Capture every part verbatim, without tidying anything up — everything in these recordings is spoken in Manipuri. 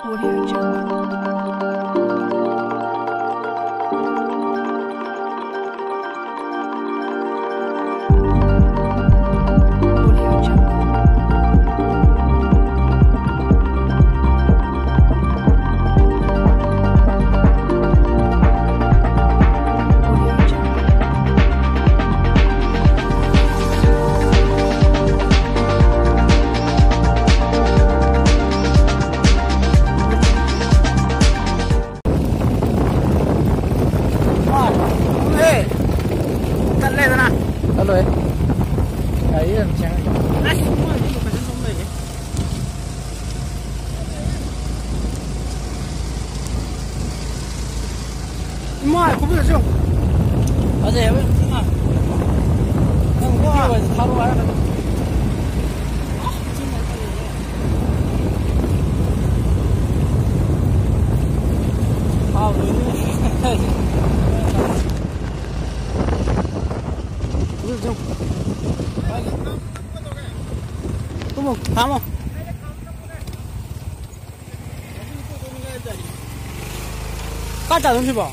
Audio Jungle. Audio Jungle. ꯆꯠꯂꯣꯏ꯫ ꯒꯥꯔꯤ ꯑꯗꯨꯝ ꯆꯦꯟꯈ꯭ꯔꯦ꯫ ꯏꯃꯥ, ꯈꯨꯕꯨꯝ ꯆꯠꯁꯤ ꯌꯦꯡꯉꯨ꯫ ꯐꯖꯩ ꯍꯥꯏꯕ ꯌꯥꯝ ꯊꯤꯅ꯫ ꯅꯪ ꯚꯤꯗꯤꯑꯣ ꯑꯣꯏꯅ ꯊꯥꯔꯛꯑꯣ ꯍꯥꯏꯔꯒ꯫ ꯍꯥꯎ, ꯂꯣꯏꯔꯦ꯫ ꯈꯨꯕꯨꯝ ꯆꯠꯁꯤ ꯌꯦꯡꯉꯨ꯫ ꯀꯨꯝꯃꯣ, ꯈꯥꯝꯃꯣ꯫ ꯀꯥꯏ ꯆꯠꯂꯨꯁꯤꯕꯣ?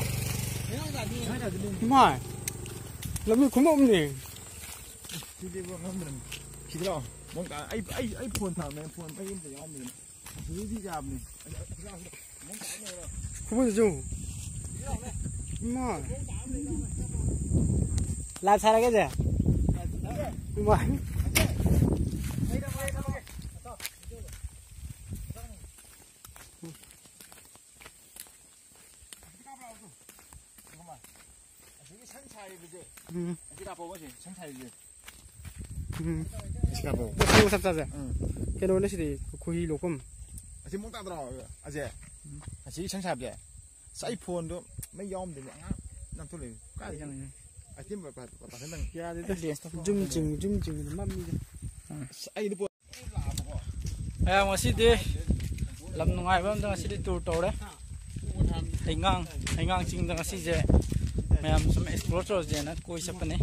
ꯏꯃꯥꯏ, ꯂꯝꯕꯤ ꯈꯨꯃꯝꯅꯦ꯫ ꯁꯤꯗꯤ ꯏꯕꯣ ꯉꯝꯗ꯭ꯔꯕꯅꯤ꯫ ꯁꯤꯗ ꯂꯥꯛꯑꯣ꯫ ꯅꯪ ꯑꯩ, ꯑꯩ, ꯑꯩ ꯐꯣꯟ ꯊꯝꯃꯦ, ꯐꯣꯟ ꯃꯩ ꯑꯝꯇ ꯌꯥꯎꯔꯝꯗ꯭ꯔꯦ꯫ ꯑꯗꯨꯗꯤ ꯌꯥꯕꯅꯤ꯫ ꯈꯨꯃꯟꯁꯨ꯫ ꯏꯃꯥ꯫ ꯂꯥꯏꯚ ꯊꯥꯔꯒꯦꯁꯦ꯫ ꯏꯃꯥ꯫ ꯑꯁꯤꯒꯤ ꯁꯟ ꯁꯥꯔꯤꯕꯁꯦ꯫ ꯎꯝ꯫ ꯑꯁꯤ ꯀꯥꯞꯄꯛꯑꯣ, ꯑꯁꯤ ꯁꯟ ꯁꯥꯔꯤꯕꯁꯦ꯫ ꯎꯝ꯫ ꯑꯁꯤ ꯀꯥꯞꯄꯛꯑꯣ꯫ ꯃꯁꯤ ꯃꯊꯛ ꯆꯥꯁꯦ꯫ ꯎꯝ꯫ ꯀꯩꯅꯣꯅꯦ ꯁꯤꯗꯤ, ꯈꯣꯏꯍꯤ ꯂꯣꯛꯐꯝ꯫ ꯑꯁꯤ ꯃꯑꯣꯡ ꯇꯥꯗ꯭ꯔꯣ, ꯑꯖꯦ? ꯎꯝ꯫ ꯑꯁꯤꯒꯤ ꯁꯟ ꯁꯥꯕꯁꯦ꯫ ꯑꯁ, ꯑꯩ ꯐꯣꯟꯗꯣ ꯃꯩ ꯌꯥꯎꯔꯝꯗꯦꯅꯦ, ꯑꯉꯥꯡ ꯅꯝꯊꯣꯛ ꯂꯩ꯫ ꯀꯥꯏꯗ ꯌꯥꯝ ꯆꯪꯉꯤꯅꯦ? ꯑꯁꯤ ꯄꯥ-, ꯄꯥ-, ꯄꯥ-, ꯄꯥ-, ꯅꯪ ꯌꯥꯗꯦꯗ꯫ ꯂꯦꯟꯁꯇꯣ ꯖꯨꯝ ꯆꯤꯡ, ꯖꯨꯝ ꯆꯤꯡ ꯃꯝꯃꯤꯗ꯫ ꯑꯁ, ꯑꯩꯗꯤ ꯄꯣ-, ꯃꯌꯥꯝ ꯉꯁꯤꯗꯤ ꯂꯝ ꯅꯨꯡꯉꯥꯏꯕ ꯑꯝꯗ ꯉꯁꯤꯗꯤ tour ꯇꯧꯔꯦ꯫ ꯍꯩꯉꯥꯡ, ꯍꯩꯉꯥꯡ ꯆꯤꯡꯗ ꯉꯁꯤꯁꯦ ꯃꯌꯥꯝ ꯁꯨꯝ explore ꯇꯧꯔꯁꯦꯅ ꯀꯣꯏ ꯆꯠꯄꯅꯤ꯫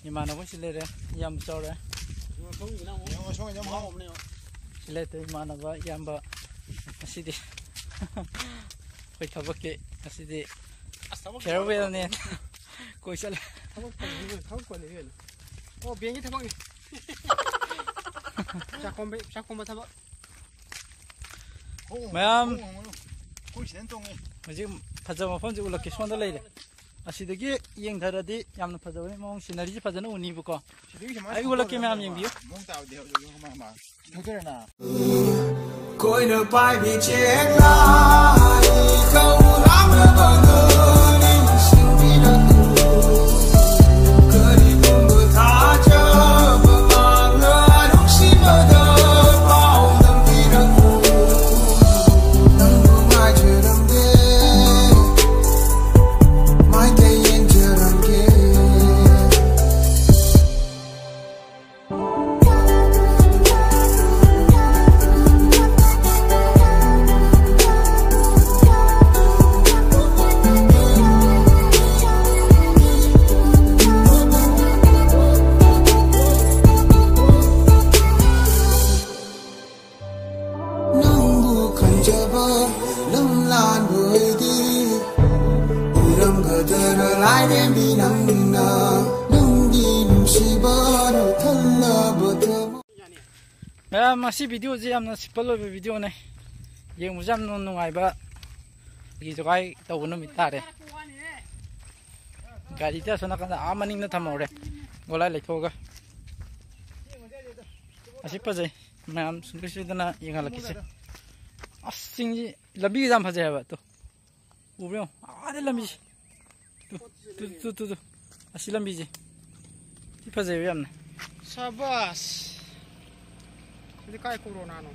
ꯏꯃꯥꯟꯅꯕꯁꯤ ꯂꯩꯔꯦ, ꯌꯥꯝ ꯆꯥꯎꯔꯦ꯫ ꯁꯤ ꯂꯩꯇꯦ, ꯏꯃꯥꯟꯅꯕ, ꯏꯌꯥꯝꯕ ꯉꯁꯤꯗꯤ ꯑꯩꯈꯣꯏ ꯊꯕꯛꯀꯤ ꯉꯁꯤꯗꯤ ꯑꯁ, ꯊꯕꯛ farewell ꯅꯦ꯫ ꯀꯣꯏ ꯆꯠꯂꯦ꯫ ꯊꯕꯛ ꯐꯪꯉꯤ, ꯊꯕꯛ ꯐꯪꯉꯤ ꯀꯩꯅꯣ꯫ ꯑꯣ, ꯕꯦꯡꯒꯤ ꯊꯕꯛꯅꯤ꯫ ꯆꯥꯛꯈꯣꯝꯕ, ꯆꯥꯛꯈꯣꯝꯕ ꯊꯕꯛ꯫ ꯃꯌꯥꯝ꯫ ꯑꯩꯈꯣꯏ ꯁꯤꯗꯅ ꯇꯣꯡꯉꯦ꯫ ꯍꯧꯖꯤꯛ ꯐꯖꯕ ꯃꯐꯝꯁꯦ ꯎꯠꯂꯛꯀꯦ꯫ ꯁꯣꯝꯗ ꯂꯩꯔꯦ꯫ ꯑꯁꯤꯗꯒꯤ ꯌꯦꯡꯊꯔꯗꯤ ꯌꯥꯝꯅ ꯐꯖꯕꯅꯤ꯫ ꯃꯑꯣꯡ scenery ꯁꯦ ꯐꯖꯅ ꯎꯅꯤꯕꯀꯣ꯫ ꯁꯤꯗꯒꯤ ꯁꯨꯃꯥꯏꯅ ꯑꯩ ꯎꯠꯂꯛꯀꯦ ꯃꯌꯥꯝ ꯊꯧꯗꯣꯔꯛꯑꯒ ꯌꯦꯡꯕꯤꯌꯨ꯫ ꯃꯑꯣꯡ ꯇꯥꯕꯗꯤ ꯍꯧꯖꯤꯛ ꯍꯧꯖꯤꯛ ꯃꯥ, ꯃꯥ ꯊꯧꯗꯣꯔꯛꯑꯦꯅ꯫ ꯀꯣꯏꯅ ꯄꯥꯏꯕꯤ ꯆꯦꯡꯂꯥꯏ ꯀꯧꯔꯥꯡꯂꯕ ꯅꯣꯏ ꯅꯤꯡꯁꯤꯡꯕꯤꯔꯛꯎ꯫ ꯀꯔꯤꯒꯨꯝꯕ ꯊꯥꯖꯕ ꯃꯥꯡꯂ ꯅꯨꯡꯁꯤꯕꯗ ꯄꯥꯎ ꯇꯝꯕꯤꯔꯛꯎ꯫ ꯅꯪꯕꯨ ꯉꯥꯏꯖꯔꯝꯒꯦ꯫ ꯃꯥꯏꯀꯩ ꯌꯦꯡꯖꯔꯝꯒꯦ꯫ ꯅꯪꯕꯨ ꯈꯟꯖꯕ ꯂꯝꯂꯥꯟꯕ ꯑꯩꯗꯤ ꯎꯔꯝꯒꯗ꯭ꯔꯥ ꯂꯥꯏꯔꯦꯝꯕꯤ ꯅꯪꯅ ꯅꯪꯒꯤ ꯅꯨꯡꯁꯤꯕꯅ ꯊꯜꯂꯕ ꯊꯃꯣꯏ꯫ ꯃꯌꯥꯝ, ꯃꯁꯤ video ꯁꯦ ꯌꯥꯝꯅ simple ꯑꯣꯏꯕ video ꯅꯦ꯫ ꯌꯦꯡꯕꯁꯨ ꯌꯥꯝꯅ ꯅꯨꯡꯉꯥꯏꯕ꯫ ꯑꯩꯒꯤ ꯖꯣꯒꯥꯏ ꯇꯧꯕ ꯅꯨꯃꯤꯠ ꯇꯥꯔꯦ꯫ ꯒꯥꯔꯤꯗꯤ ꯑꯁꯣꯝ ꯅꯥꯀꯟꯗ ꯑꯥ ꯃꯅꯤꯡꯗ ꯊꯝꯍꯧꯔꯦ꯫ ꯒꯣꯂꯥꯏ ꯂꯩꯊꯣꯛꯑꯒ꯫ ꯑꯁꯤ ꯐꯖꯩ꯫ ꯃꯌꯥꯝ ꯁꯨꯡꯁꯣꯏ ꯁꯣꯏꯗꯅ ꯌꯦꯡꯍꯜꯂꯛꯀꯦꯁꯦ꯫ ꯑꯁ, ꯆꯤꯡꯁꯤ ꯂꯝꯕꯤꯁꯦ ꯌꯥꯝ ꯐꯖꯩ ꯍꯥꯏꯕ꯫ ꯇꯨ꯫ ꯎꯕ꯭ꯔꯥ ꯌꯦꯡꯉꯣ꯫ ꯑꯥꯗ ꯂꯝꯕꯤꯁꯦ꯫ Two, two, two, two, two. ꯑꯁꯤ ꯂꯝꯕꯤꯁꯦ꯫ ꯁꯤ ꯐꯖꯩꯕ ꯌꯥꯝꯅ꯫ ꯁꯕꯥꯁ꯫ ꯁꯤꯗꯤ ꯀꯥꯏ ꯀꯣꯔꯣꯅꯥꯅꯣ?